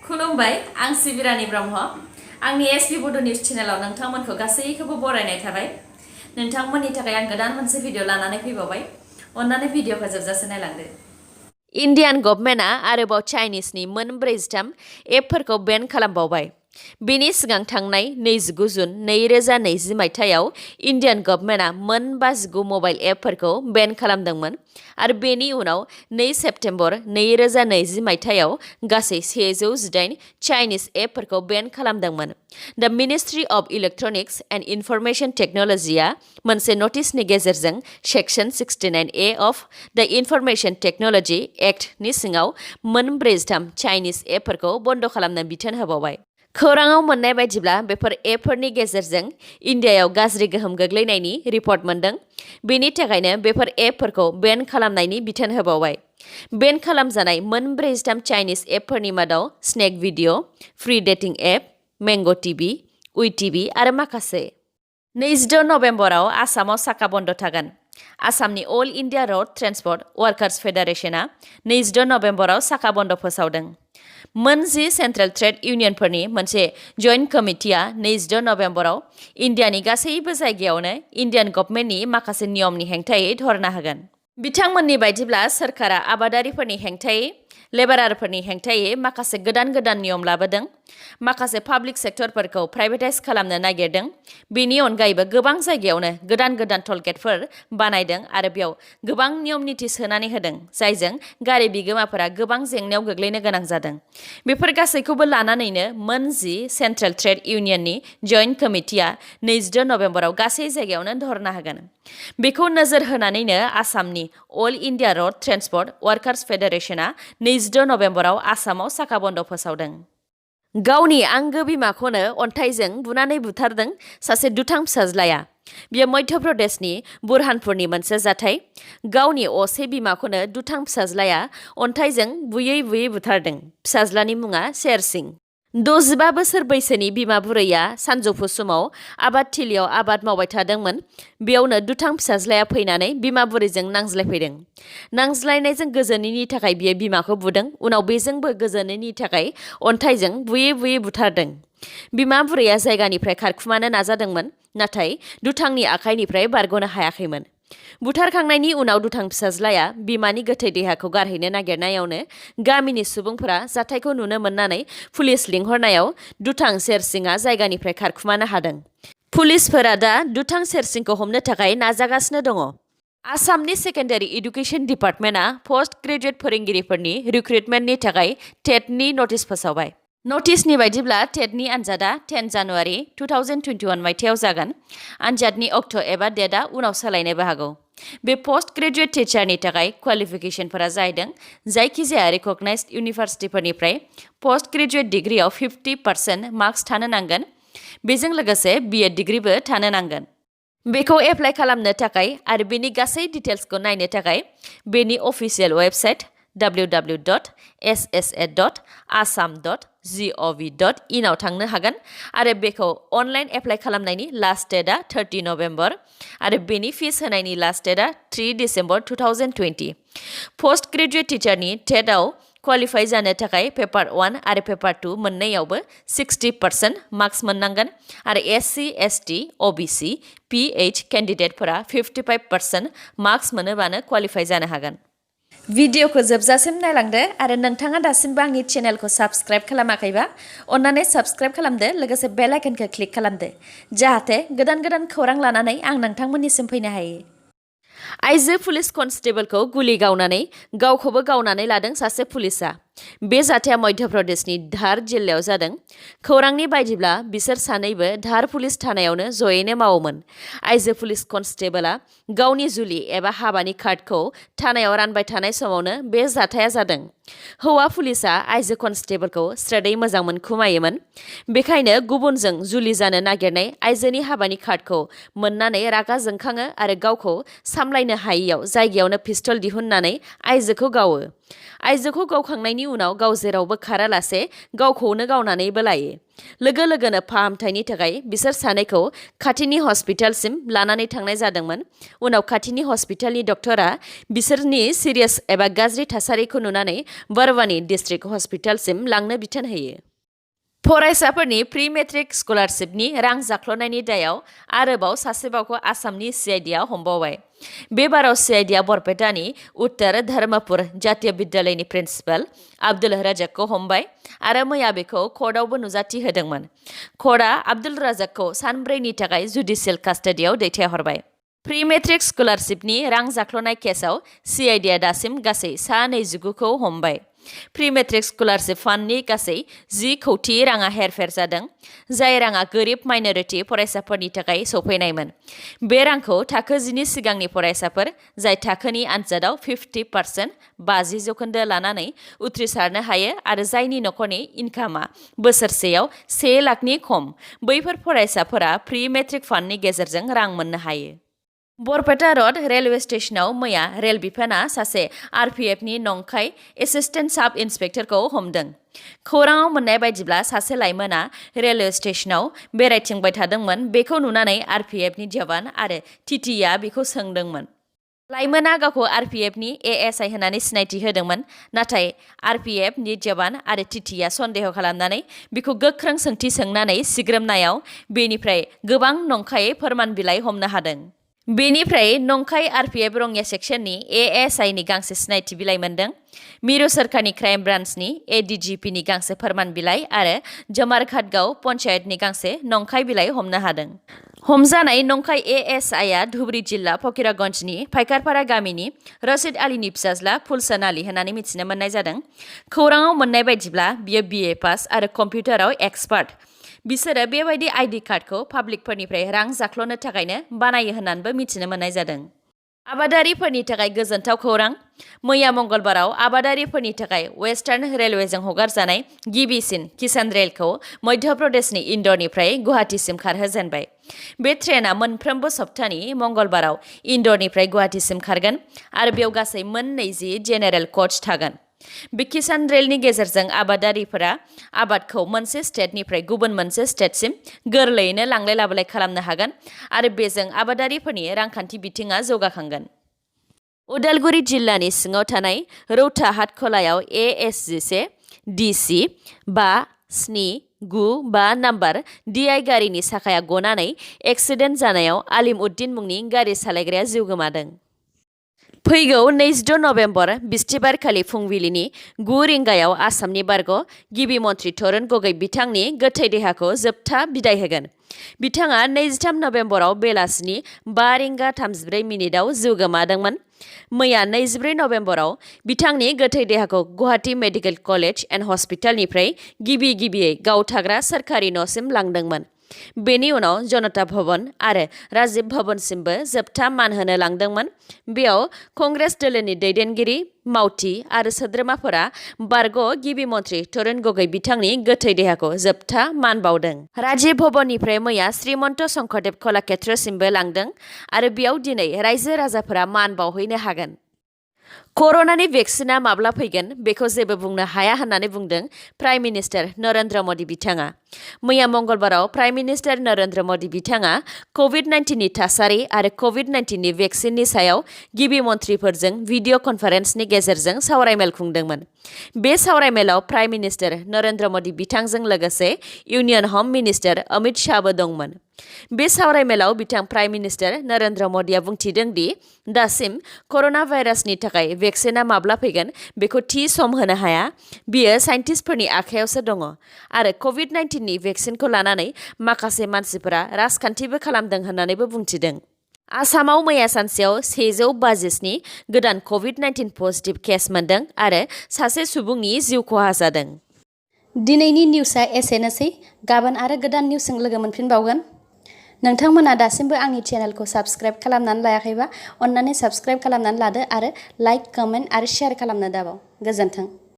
खुलुमबाय आं सिबिरानि ब्रह्म आंनि sbbodonews चेनेलाव नोंथांमोनखौ गासैखौबो बरायनाय थाबाय नोंथांमोननि थाखाय आं गोदान मोनसे भिडिअ लानानै फैबावबाय अन्नानै भिडिअखौ जोबजासे नायलांदो इन्डियान गभर्नमेन्टआ आरोबाव चाइनिसनि मोन 43 एपफोरखौ बेन खालामबावबाय बेनि सिगां थांनाय 29 जुन 2020 मायथाइयाव इन्डियान गभर्नमेन्टआ मोन 59 मबाइल एपफोरखौ बेन खालामदोंमोन आरो बेनि उनाव 2 सेप्तेम्बर 2020 मायथाइयाव गासै 118 चाइनिस एपफोरखौ बेन खालामदोंमोन the ministry of electronics and information टेक्न'लजिया मोनसे नटिसनि गेजेरजों section 69A of the information technology एक्टनि सिङाव मोन 43 चाइनिस एपफोरखौ बन्द खालामनो बिथोन होबावबाय खौराङाव मोननाय बायदिब्ला बेफोर एपफोरनि गेजेरजों इन्डियायाव गाज्रि गोहोम गोग्लैनायनि रिपर्ट मोनदों बेनि थाखायनो बेफोर एपफोरखौ बेन खालामनायनि बिथोन होबावबाय बेन खालामजानाय मोन 43 चाइनिस एपफोरनि मादाव snake video free dating app Mango' TV We TV आरो माखासे 26 नभेम्बराव आसामाव साखा बन्द थागोन आसामनि अल इन्डिया रड ट्रेन्सपर्ट वार्कार्स फेडारेशनआ 26 नभेम्बराव साखा बन्द फोसावदों मोन 10 सेन्ट्रेल ट्रेड इउनियनफोरनि मोनसे जइन्ट कमिटिया 26 नभेम्बराव इन्डियानि गासैबो जायगायावनो इन्डियान गभर्नमेन्टनि माखासे नियमनि हेंथायै धरना होगोन बिथांमोननि बायदिब्ला सोरखारा आबादारिफोरनि हेंथायै लेबारारफोरनि हेंथायै माखासे गोदान नियम लाबोदों माखासे पाब्लिक सेक्टरफोरखौ प्राइभेटाइज खालामनो नागिरदों बेनि अनगायैबो गोबां जायगायावनो गोदान टलगेटफोर बानायदों आरो बेयाव गोबां नियम निथि सोनानै होदों जायजों गारि बिगोमाफोरा गोबां जेंनायाव गोग्लैनो गोनां जादों बेफोर गासैखौबो लानानैनो मोन 10 सेन्ट्रेल ट्रेड इउनियननि जइन्ट कमिटिया 26 नभेम्बराव गासै जायगायावनो धरना होगोन बेखौ नोजोर होनानैनो आसामनि अल इन्डिया रड ट्रेन्सपर्ट वार्कार्स फेडारेशनआ 26 नभेम्बराव आसामाव साखा बन्द फोसावदों गावनि आंगो बिमाखौनो अन्थाइजों बुनानै बुथारदों सासे दुथां फिसाज्लाया बियो मध्य प्रदेशनि बुरहानपुरनि मोनसे जाथाय गावनि असे बिमाखौनो दुथां फिसाज्लाया अन्थाइजों बुयै बुथारदों फिसाज्लानि मुङा शेर सिं 65 बोसोर बैसोनि बिमा बुरैया सानजौफु समाव आबाद थिलियाव आबाद मावबाय थादोंमोन बेयावनो दुथां फिसाज्लाया फैनानै बिमा बुरैजों नांज्लायफैदों नांज्लायनायजों गोजोनैनि थाखाय बियो बिमाखौ बुदों उनाव बेजोंबो गोजोनैनि थाखाय अन्थाइजों बुयै बुथारदों बिमा बुरैया जायगानिफ्राय खारखुमानो नाजादोंमोन नाथाय दुथांनि आखाइनिफ्राय बारग'नो हायाखैमोन बुथारखांनायनि उनाव दुथां फिसाज्लाया बिमानि गोथै देहाखौ गारहैनो नागिरनायावनो गामिनि सुबुंफोरा जाथायखौ नुनो मोननानै पुलिस लिंहरनायाव दुथां शेर सिंआ जायगानिफ्राय खारखुमानो हादों पुलिसफोरा दा दुथां शेर सिंखौ हमनो थाखाय नाजागासिनो दङ आसामनि सेकेन्डारि इडुकेशन डिपार्टमेन्टआ पोस्ट ग्रेजुएट फोरोंगिरिफोरनि रिक्रुटमेन्टनि थाखाय टेटनि नटिस फोसावबाय नटिसनि बायदिब्ला टेटनि आनजादा 10 जानुवारि 2021 मायथाइयाव जागोन आनजादनि अक्ट' एबा डेटआ उनाव सोलायनोबो हागौ बे पोस्ट ग्रेजुएट टिचारनि थाखाय क्वालिफिकेशनफोरा जाहैदों जायखिजाया रिकगनाइज्ड इउनिभार्सिटिफोरनिफ्राय पोस्ट ग्रेजुएट डिग्रियाव 50% मार्क्स थानो नांगोन बेजों लोगोसे BEd डिग्रिबो थानो नांगोन बेखौ एप्लाइ खालामनो थाखाय आरो बेनि गासै डिटेल्सखौ नायनो थाखाय बेनि अफिसियेल वेबसाइट www.ss@assam.gov.in आव थांनो हागोन आरो बेखौ अनलाइन एप्लाइ खालामनायनि लास्ट डेटआ 30 नभेम्बर आरो बेनि फिस होनायनि लास्ट डेटआ 3 डिसेम्बर 2020 पोस्ट ग्रेजुएट टिचारनि टेटआव क्वालिफाइ जानो थाखाय पेपार 1 आरो पेपार 2 मोननैयावबो 60% मार्क्स मोननांगोन आरो SC ST OBC PH केन्डिडेटफोरा 55% मार्क्स मोनोबानो क्वालिफाइ जानो हागोन भिडिअखौ जोबजासिम नायलांदो आरो नोंथाङा दासिमबो आंनि चेनेलखौ साबस्क्राइब खालामाखैबा अन्नानै साबस्क्राइब खालामदो लोगोसे बेल आइकनखौ क्लिक खालामदो जाहाथे गोदान खौरां लानानै आं नोंथांमोननिसिम फैनो हायो आइजो पुलिस कनस्टेबलखौ गुलि गावनानै गावखौबो गावनानै लादों सासे पुलिसआ बे जाथाया मध्य प्रदेशनि धार जिल्लायाव जादों खौरांनि बायदिब्ला बिसोर सानैबो धार पुलिस थानायावनो जयैनो मावोमोन आइजो पुलिस कनस्टेबलआ गावनि जुलि एबा हाबानि कार्डखौ थानायाव रानबाय थानाय समावनो बे जाथाया जादों हौवा पुलिसआ आइजो कनस्टेबलखौ स्रेदै मोजां मोनखुमायोमोन बेखायनो गुबुनजों जुलि जानो नागिरनाय आइजोनि हाबानि कार्डखौ मोननानै रागा जोंखाङो आरो गावखौ सामलायनो हायैयाव जायगायावनो पिस्तल दिहुननानै आइजोखौ गावो आइजोखौ गावखांनायनि उनाव गाव जेरावबो खारालासे गावखौनो गावनानैबो लायो। लोगो लोगोनो फाहामथायनि थाखाय बिसोर सानैखौ खाथिनि हस्पिटालसिम लानानै थांनाय जादोंमोन। उनाव खाथिनि हस्पिटालनि डक्टरा बिसोरनि सिरियास एबा गाज्रि थासारिखौ नुनानै बरवानि डिस्ट्रिक्ट हस्पिटालसिम लांनो बिथोन होयो। फरायसाफोरनि प्रि मेट्रिक स्कलारशिपनि रां जाख्ल'नायनि दायाव आरोबाव सासेबावखौ आसामनि सिआइडिआ हमबावबाय। बे बाराव सिआइडिआ बरपेटानि उत्तर धर्मपुर जातीय बिद्यालयनि प्रिन्सिपाल आब्दुल राजाकखौ हमबाय आरो मैया बेखौ कर्टआवबो नुजाथि होदोंमोन। कर्टआ आब्दुल राजाकखौ सानब्रैनि थाखाय जुडिशियेल कास्टडियाव दैथायहरबाय। प्रि मेट्रिक स्कलारशिपनि रां जाख्ल'नाय केसआव सिआइडिआ दासिम गासै सा 29खौ हमबाय। प्रि मेट्रिक स्कलारशिप फान्डनि गासै 10 कौटि राङा हेरफेर जादों, जाय राङा गोरिब माइनरिटि फरायसाफोरनि थाखाय सौफैनायमोन। बे रांखौ थाखो 10नि सिगांनि फरायसाफोर जाय थाखोनि आनजादाव 50% 50% लानानै उथ्रिसारनो हायो आरो जायनि नखरनि इनकामा बोसोरसेयाव 1 लाखनि खम, बैफोर फरायसाफोरा प्रि मेट्रिक फान्डनि गेजेरजों रां मोननो हायो। बरपेटा रड रेलवे स्टेशनाव मैया रेल बिफाना सासे आरपिएफनि नंखाय एसिस्टेन्ट साब इन्सपेक्टरखौ हमदों। खौराङाव मोननाय बायदिब्ला सासे लाइमोना रेलवे स्टेशनाव बेरायथिंबाय थादोंमोन। बेखौ नुनानै आरपिएफनि जवान आरो टिटिआ बेखौ सोंदोंमोन। लाइमोना गावखौ आरपिएफनि एएसआइ होननानै सिनायथि होदोंमोन, नाथाय आरपिएफनि जवान आरो टिटिआ सन्देह खालामनानै बिखौ गोख्रों सोंथि सोंनानै सिग्रोमनायाव बेनिफ्राय गोबां नंखाय फोरमान बिलाइ हमनो हादों। बेनिफ्राय नंखाय आरपिएफ रङिया सेक्सननि एएसआइनि गांसे सिनायथि बिलाइ मोन्दों। मिरु सोरखारनि क्राइम ब्रान्चनि एडिजिपिनि गांसे फोरमान बिलाइ आरो जमारघाटगाव पन्चायतनि गांसे नंखाय बिलाइ हमनो हादों। हमजानाय नंखाय एएसआइआ धुबरी जिल्ला फकिरागन्जनि फाइकारपारा गामिनि रशिद आलीनि फिसाज्ला फुलसन आली होननानै मिथिनो मोननाय जादों। खौराङाव मोननाय बायदिब्ला बियो बिए पास आरो कम्पिउटाराव एक्सपार्ट। बिसोरो बेबायदि आइडि कार्डखौ पाब्लिकफोरनिफ्राय रां जाख्ल'नो थाखायनो बानायो होननानैबो मिथिनो मोननाय जादों। आबादारिफोरनि थाखाय गोजोनथाव खौरां। मैया मंगलबाराव आबादारिफोरनि थाखाय वेस्टार्न रेलवेजों हगारजानाय गिबिसिन किसान रेलखौ मध्य प्रदेशनि इन्दरनिफ्राय गुवाहाटीसिम खारहोजेनबाय। बे ट्रेनआ मोनफ्रोमबो सप्तानि मंगलबाराव इन्दरनिफ्राय गुवाहाटीसिम खारगोन आरो बेयाव गासै मोन 20 जेनेरेल कच थागोन। बे किसान रेलनि गेजेरजों आबादारिफोरा आबादखौ मोनसे स्टेटनिफ्राय गुबुन मोनसे स्टेटसिम गोरलैयैनो लांलाय लाबोलाय खालामनो हागोन आरो बेजों आबादारिफोरनि रांखान्थि बिथिङा जौगाखांगोन। उदालगुरि जिल्लानि सिङाव थानाय रौता हाटखलायाव AS11 DC 5795 नाम्बार DI गारिनि साखाया गनानै एक्सिडेन्ट जानायाव आलिम उद्दिन मुंनि गारि सालायग्राया जिउ गोमादों। फैगौ 26 नभेम्बर बिस्थिबारखालि फुंबिलिनि 9 रिंगायाव आसामनि बारग' गिबि मन्थ्रि तरुण गगৈ बिथांनि गोथै देहाखौ जोबथा बिदाय होगोन। बिथाङा 23 नभेम्बराव बेलासिनि 5:34 जिउ गोमादोंमोन। मैया 24 नभेम्बराव बिथांनि गोथै देहाखौ गुवाहाटी मेडिकेल कलेज एन्ड हस्पिटालनिफ्राय गिबियै गाव थाग्रा सोरखारि न'सिम लांदोंमोन। बेनि उनाव जनता भवन आरो राजीव भवनसिमबो जोबथा मान होनो लांदोंमोन। बेयाव कंग्रेस दोलोनि दैदेनगिरि, मावथि आरो सोद्रोमाफोरा बारग' गिबि मन्थ्रि तरुण गगৈ बिथांनि गोथै देहाखौ जोबथा मान बावदों। राजीव भवननिफ्राय मैया श्रीमन्त शंकरदेव कलाक्षेत्रसिमबो लांदों आरो बेयाव दिनै रायजो राजाफोरा मान बावहैनो हागोन। कर'नानि भेक्सिना माब्ला फैगोन बेखौ जेबो बुंनो हाया होननानै बुंदों प्राइम मिनिस्टार नरेन्द्र मदि बिथाङा। मैया मंगलबाराव प्राइम मिनिस्टार नरेन्द्र मदि बिथाङा कभिड-19नि थासारि आरो कभिड-19नि भेक्सिननि सायाव गिबि मन्थ्रिफोरजों भिडिअ कनफारेन्सनि गेजेरजों सावरायमेल खुंदोंमोन। बे सावरायमेलाव प्राइम मिनिस्टार नरेन्द्र मदि बिथांजों लोगोसे इउनियन हम मिनिस्टार अमित शाहबो दंमोन। बे सावरायमेलाव बिथां प्राइम मिनिस्टार नरेन्द्र मदिआ बुंथिदों दि दासिम कर'ना भाइरासनि थाखाय भेक्सिना माब्ला फैगोन बेखौ थि सम होनो हाया। बियो साइन्टिस्टफोरनि आखायावसो दङ आरो कभिड-19नि भेक्सिनखौ लानानै माखासे मानसिफोरा राजखान्थिबो खालामदों होननानैबो बुंथिदों। आसामाव मैया सानसेयाव 157 गोदान कभिड-19 पजिटिभ केस मोन्दों आरो सासे सुबुंनि जिउ खहा जादों। दिनैनि निउसआ एसेनोसै। गाबोन आरो गोदान निउसजों लोगो मोनफिनबावगोन। नोंथांमोना दासिमबो आंनि चेनेलखौ साबस्क्राइब खालामनानै लायाखैबा अन्नानै साबस्क्राइब खालामनानै लादो आरो लाइक, कमेन्ट आरो शेयार खालामनो दाबाव। गोजोन्थों।